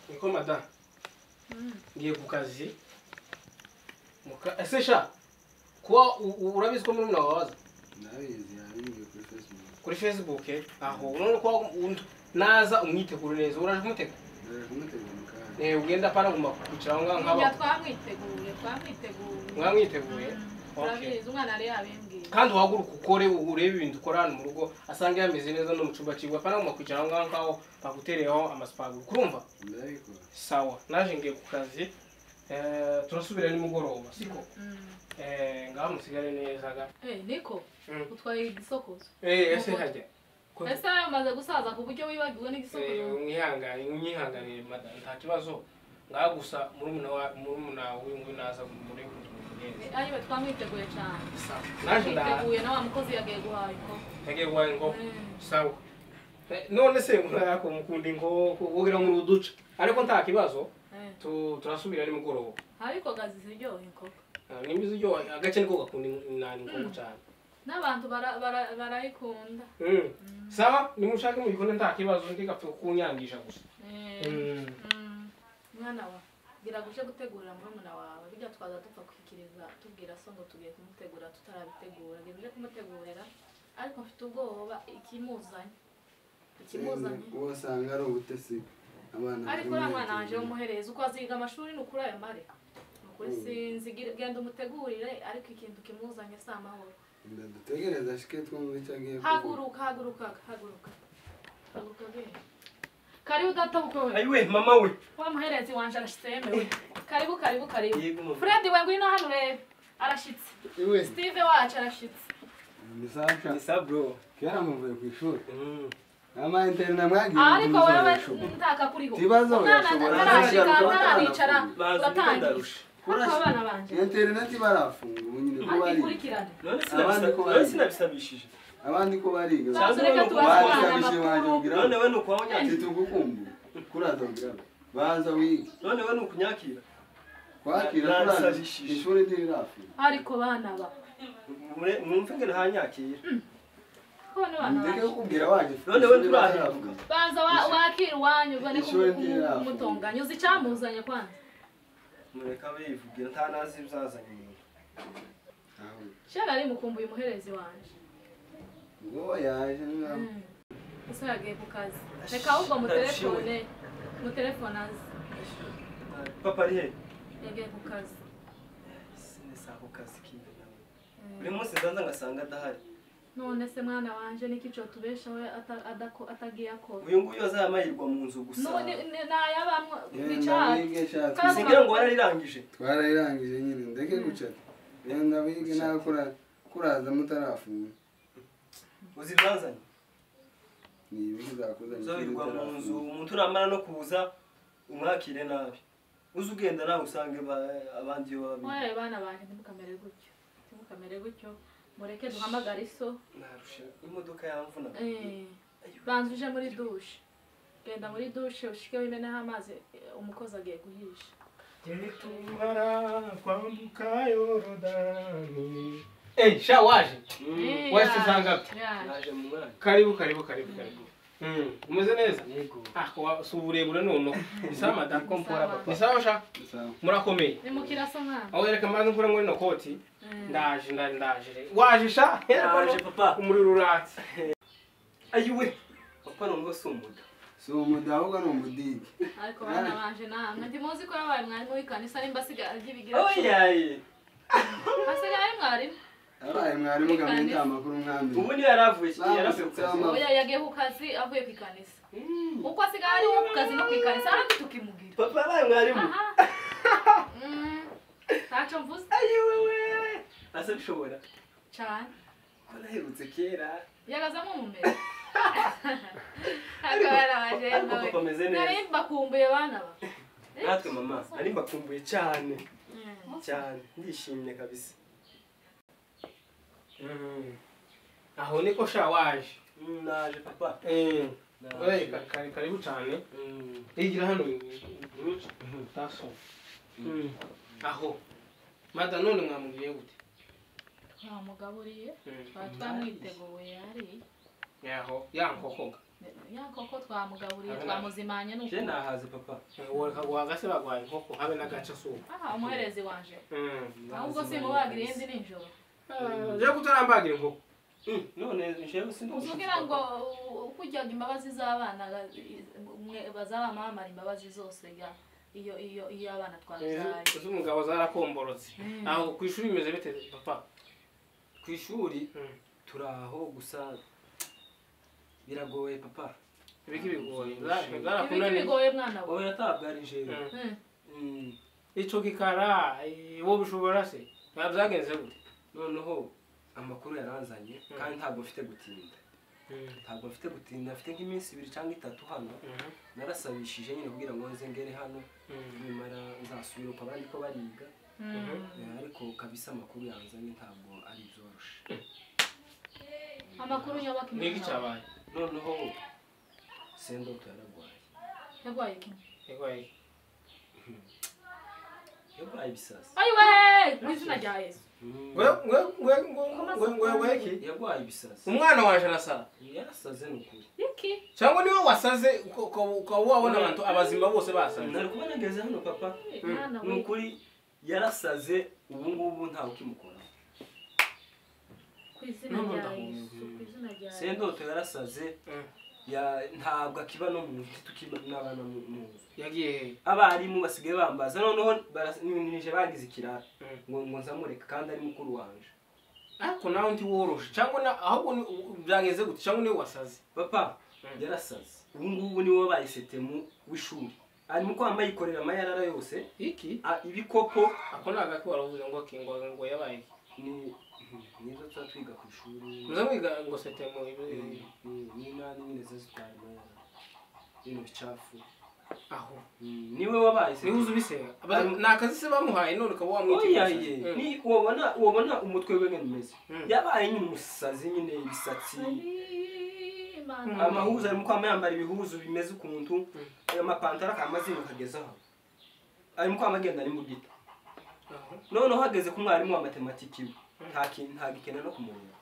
Niko madam. Ngiye ku kazi. Ese sha kuba urabizi ko murumuna wawe aza? Ndabizi yabimbwiye kuri Facebook. Kuri Facebook aho none ko naza umwitegure neza uraje kumutega? Ndaje kumutegura mu kanya. Ugenda pana guma kwicara aho ngaho nk'aba. Twamwiteguye. Mwamwiteguye? Urabizi umwana ari yabimbwiye. Kandi uhaguruka ukore urebe ibintu ukora hano mu rugo asange yameze neza no mu cyumba cyiwe apana guma kwicara aho ngaho nkaho bagutereyeho amasipaguru kurumva? Ndabikora. Sawa naje ngiye ku kazi. Turasubira nimugoroba siko? Ngaho musigare neza ga. Niko utwaye igisokozo. Ese hajya. Ese umaze gusaza ku buryo wibagiwe n'igisokozo? Mwihangane madam nta kibazo. Ngaho gusa murumuna w'uyu naza muri neza. Ayiwe twamwiteguye cyane. Sawa. Naje nditeguye na wa mukozi yagiye guhaha inkoko. Yagiye guhaha inkoko. Sawa. None se murako mukunda inkoko wogira ngo uruduca. Ariko nta kibazo. Turasubira nimugoroba. Ariko gazi ziryoha inkoko. Nimba ziryoha agace niko gakunda inani inkoko cyane. N'abantu barayikunda. Sawa nimushake mubikone nta kibazo ndigapfe kunyangisha gusa. Mwana wa gira guje gutegurira murumuna wawe bijya twaza dupfa kwikiriza tubwira so ngo tugiye kumutegura tutarabitegura gira uje kumutegurira ariko mfite ubwoba ikimuzanye. Uwasanga ari ubutesi. Ariko uriya mwana wanje umuhereza uko aziga amashuri ni ukuri ayo mare ukuri sinzi genda umutegurire ariko ikintu kimuzanye si amahoro. Ndadutegereza ashike twumve icyo agiye kuvuga. Haguruka genda. Karibu data bukwe we. Ayiwe mama we. Wa muherezi wanje arashitse yemewe. Karibu. Fred we ngwino hano urebe arashitse. Steve wacu arashitse. Ni sawa bro. Kera muvuye ku ishuri. Ama internet mwagiye. Ariko wewe ntaka kuriho. Tibazo urashobora uratangira. Abana banje. Internet barafunga ubu nyine ko bari. None sinabisabishije. Abandi ko bariga. None we nuko wanyakira. Tugukumbu. Kuraza ngira. Banza wige. None we nuko nyakira. Kwakira kuraza. Ishuri ndirafunga. Ariko bana ba. Mwumve ngene hanyakira. Ndeke kubwira waje. None we turahinduka. Banza wakira wanyu bane kumutonganya uzi cyamuzanye kwanza. Mureka bivugira nta nazi bizazanye umuntu. Shara ari mukumbuye umuherezi wanje. Ngo yaje ngam. Ese yagiye ku kazi. Reka ahubwo mutelefone azi. Papa ari he? Yagiye ku kazi. Sinesa ku kazi kiwe nawe. Buri munsi ndanza ngasanga adahari. None se mwana wanje niki cyo tubesha we atagiye akora. Uyu nguyu azamayirwa mu nzu gusa. None nayabamwe bicara. Singira ngo wararirangije. Twarayirangije nyine ndeke gucata. Yenda wige nakora kuraza mutarafunga. Uzibanzanye? Ni ibizakozanye. Uzawirirwa mu nzu umuntu uramara no kuza umwakire nabi. Uzi ugenda nawe usange abandi yo babi. Oya bana banje ntimukamere gutyo. Ntimukamere gutyo. Mureke duhamagare iso. Narusha imodoka yamvuna. Banza uje muri douche. Genda muri douche ushike wimeneho amazi umukozi agiye guhisha. Tumara kwambuka Yorodani. Sha waje. Waje usanga. Naje mu mwana. Karibu. Umeze neza? Yego. Ah, si uburebure noneho. Ni sawa madam kompora papa. Ni sawa sha? Murakomeye. Ni mukiraso mwana. Aho reka mbanze nkure muri no koti. Ndaje. Waje sha? Naje papa. Umuriro uratse. Ayiwe. Papa nubwo si umuda. Si umuda ahubwo ni umudigi. Ariko bana banje namwe ntimuzi ko yabaye mwarimu w'ikanisa nimba asigaye aryibigira. Oyaye. Asigaye ari mwarimu. Abaye mwarimu gamenta amakuru mwami. Ubu ni yaravuye yaravuye. Oya yagiye ku kazi avuye ku ikanisa. Uko asigaye ari ku kazi no ku ikanisa arandi tukimugira. Papa abaye mwarimu. Ntacyo mvuze. Ayiwe we. Asa bishobora. Cyane. Ko naherutse kera. Yagazamo mu mbere. Ariko papa ameze neza. Nari mbakumbuye bana ba. Natwe mama, nari mbakumbuye cyane. Cyane, ndishimye kabisa. Aho niko sha waje. Naje papa. Oya karibu cyane. Igira hano. Taso. Aho. Mada none mwamubwiye gute? Twamugaburiye, twamwiteguye yari. Yaho, yankokoga. Ya nkoko twamugaburiye twamuzimanye nuko. Je nahaze papa. Wagase bagwaye inkoko habe n'agace suko. Aha umuherezi wanje. Ahubwo simubagira iyindi nijoro. Je kutarambagira inkoko. None jewe sindumva. Uzugira ngo kujyaga imbabazi z'abana bazaba mamara imbabazi zose ya iyo iyo iyo abana twazaye. Uzi umugabo zarakomborotse. Aho ku ishuri bimeze bite papa? Ku ishuri turaho gusa biragoye papa. Ibiki bigoye? Zarakunaniye. Bigoye mwana we. Oya tabwarije. Ico gikara wowe bishobora se? Byagenze gute? Noneho amakuru yaranzanye kandi ntabwo mfite gutinda. Ntabwo mfite gutinda, mfite nk'iminsi 2 cyangwa 3 hano. Narasabishije nyine kugira ngo nze ngere hano nimara nzasubira uko abandi ko bariga. Ariko kabisa amakuru yanzanye ntabwo ari byoroshe. Amakuru nyabaki niki cyabaye? Noneho Sendoto yaragwaye. Yarwaye iki? Yarwaye. Yarwaye ibisazi. Ayiwe, mu izina rya Yesu. Ngwe iki? Yarwaye ibisazi. Umwana wanje arasara. Yarasaze nukuri. Iki? Cyangwa niwe wasaze ukaba wabona abantu abazima bose basaze. Nari kuba nageze hano papa. Nukuri yarasaze ubu ngubu ntawe ukimukora. Kwizina rya Yesu, kwizina rya Yesu. Sendoto yarasaze. Ya ntabwo akiba no mu tukiba n'abana mu nzu. Yagiye abarimu basigaye bambaza noneho nije bagize ikirara ngo nzamureka kandi ari mukuru wanje. Ariko nawe nti woroshe cyangwa ahubwo byageze gute cyangwa niwe wasaze? Papa yarasaze. Ubu ngubu niwe wabaye setemu w'ishuri. Arimo kwamba yikorera amayarara yose. Iki? Ibikopo ako nagako waravuze ngo kingo ngo yabaye ni nizo twiga ku ishuri. Muza mwiga ngo setemu ni nani nyine zitwara amayarara. Ibintu bicafu. Aho niwe wabaye se niwe uzubisenga nakazi se bamuhaye none ukaba wamwitegereje. Oya ni wabona umutwe we ngene umeze. Yabaye nyine umusazi nyine ibisatsi. Amahuza arimo kwama yambara ibihuzu bimeze ukuntu amapantaro akamazinga kagezaho. Arimo kwama agenda ari mu gita. Noneho hageze ku mwarimu wa matematiki we ntagikena no kumubona.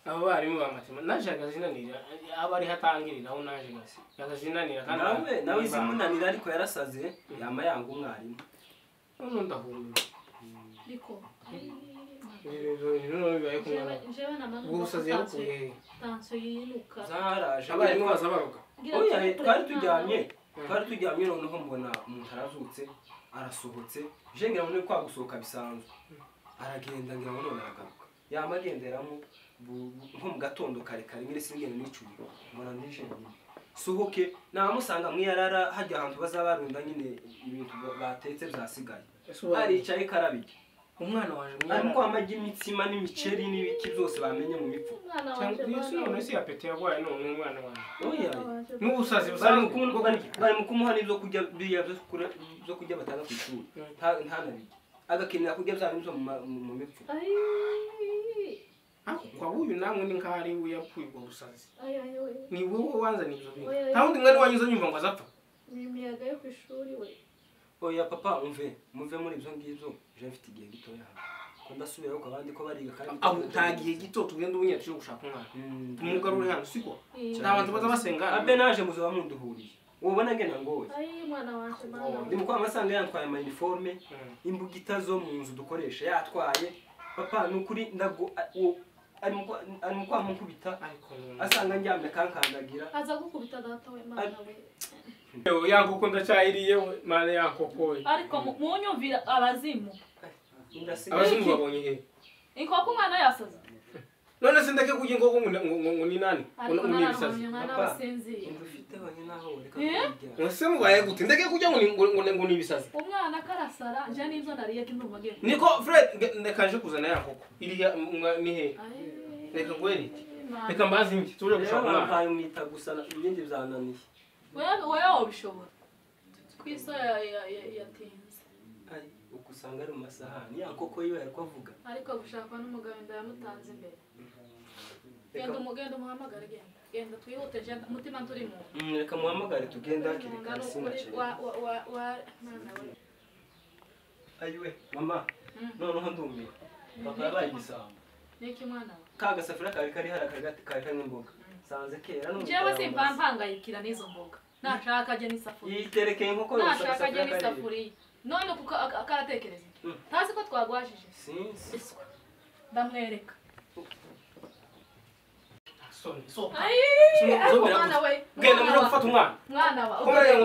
Abo barimu ba matema naje agazinanira aba ari hatangirira aho naje gasi agazinanira kandi nawe izimunanira ariko yarasaze yama yanga umwarimu. None ndahumira. Niko. Ubusazi yabukuye. Tanso yinuka. Zaraje abarimu bazabaruka. Oya twari turyamye noneho mbona umuntu arazutse arasohotse je ngira ngo kwa gusohoka bisanzwe. Aragenda ngira ngo none aragaruka. Yama agenderamo nko mu gatondo kare kare nyine singene nicuye mbona nije nyine sohoke namusanga mwiyarara hajya ahantu bazabarunda nyine ibintu batetse byasigaye aricaye karabije umwana waje mwiyarara ariko amagi imitsima n'imiceri n'ibiki byose bamenye mu mipfu cyangwa Yesu none si apete yagwaye none umwana waje oya n'ubusazi busanzwe bari mu kumuha n'ibyo kurya biriya byo kurya batanga ku ishuri ntanabijya agakenera kurya bya bintu mu mipfu. Kwa uyu namwe ni nkari yapfuye ubwo busazi. Ni wowe wanzanye ibyo bintu. Nta wundi mwari wanyuze nyumva ngo azapfa. Ni imiyaga yo ku ishuri we. Oya papa umve muve muri ibyo ngibyo je mfite igihe gitoya hano. Ko ndasubira ko abandi ko bariga kandi aho utagiye gito tugenda ubunye tuje gushaka umwana. Tumugarure hano siko. Nta bantu baza basenga. Abe naje muzoba munduhuriye. Ubona ngena ngoye. Ayi mwana wanje mwana. Ndi mukwa amasanga yantwaye ama uniforme imbugita zo mu nzu dukoresha yatwaye. Papa nukuri ndago ari mukwa mukubita asanga njyamye kankandagira aza gukubita data we mwana we. Yankuko ndacyayiriye mwana yankoko. Ariko munyumvira abazimu. Abazimu babonye he? Inkoko umwana yasaze. None se ndeke kurya inkoko ngo ni nani? Ngo ni ibisazi. Ndufite abanye naho reka kurya. Ese mubaye gute? Ndeke kurya ngo ni ibisazi. Umwana karasara je nivyo nariye kindumva ngiye. Niko Fred ndekaje kuzana yankoko. Iriya ni he? Reka ngwereke. Reka mbazi ngi tuje gushaka umwana. Bampaye umwita gusa ibindi byananiye. Wewe wobishobora. Kwisa yatinze. Ari ukusanga ari mu masahani yankoko yiwe ariko avuga. Ariko gushakwa n'umugabo ndayamutanze imbere. Genda umugenda umuhamagare genda. Genda twihute je mutima turi mu. Reka muhamagare tugenda hakiri kare sinace. Wa mwana we. Ayiwe mama. Noneho ndumiwe. Papa yabaye igisambo. Niki mwana we? Ka gasafuriya kari kari hari kari karimo imboga. Sanze kera none. Jewe simpampangayikira n'izo mboga. Nashaka je n'isafuriya. Yiterekeye inkoko yose. Nashaka je n'isafuriya. None kuko akaratekereza iki? Ntazi ko twagwajije. Sinzi. Ndamwereka. Soni so. Ai, mwana we. Genda muje gufata umwana. Mwana wa. Komera ngo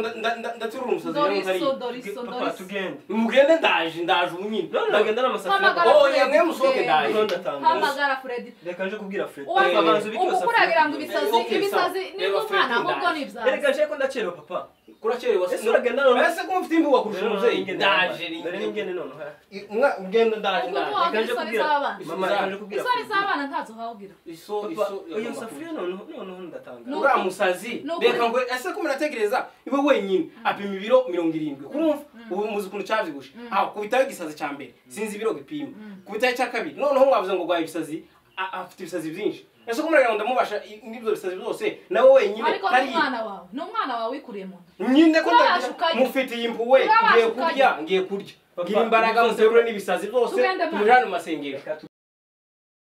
ndaturura umusazi rero ntari. Doriso. Papa tugende. Mugende ndaje umunyine. None ndagenda n'amasafuriya. Oya mwe musohoke ndaje. Hamagara Fred. Reka nje kubwira Fred. Babanza ubikose. Ukuragira ngo ibisazi ni umwana ahubwo ni ibyawe. Reka nje ko ndacerewe papa. Kuracerewe. Ese uragenda none? Ese ko mfite imbuga kurusha umuvyeyi. Ndaje. Dore ningene none. Ugenda ndaje. Reka nje kubwira. Mama reka nje kubwira. Isoni z'abana ntazo hawugira. Iso iyo safuriya none ndatanga. Ura musazi. Reka ngo ese ko muratekereza iwe wenyine apima ibiro 70 kurumva ubu muzi ukuntu cyavyibushe. Aho kubitayo igisazi ca mbere sinzi ibiro gipima. Kubitayo cya kabiri noneho mwavuze ngo gwaye ibisazi afite ibisazi byinshi. Ese ko muragira ngo ndamubasha n'ibyo bisazi byose nawe wenyine ariko n'umwana wawe n'umwana wawe wikuriye mu nda. Nyine ko ndamufitiye impuwe ngiye kurya ngira imbaraga muterure n'ibisazi byose tumujane mu masengero.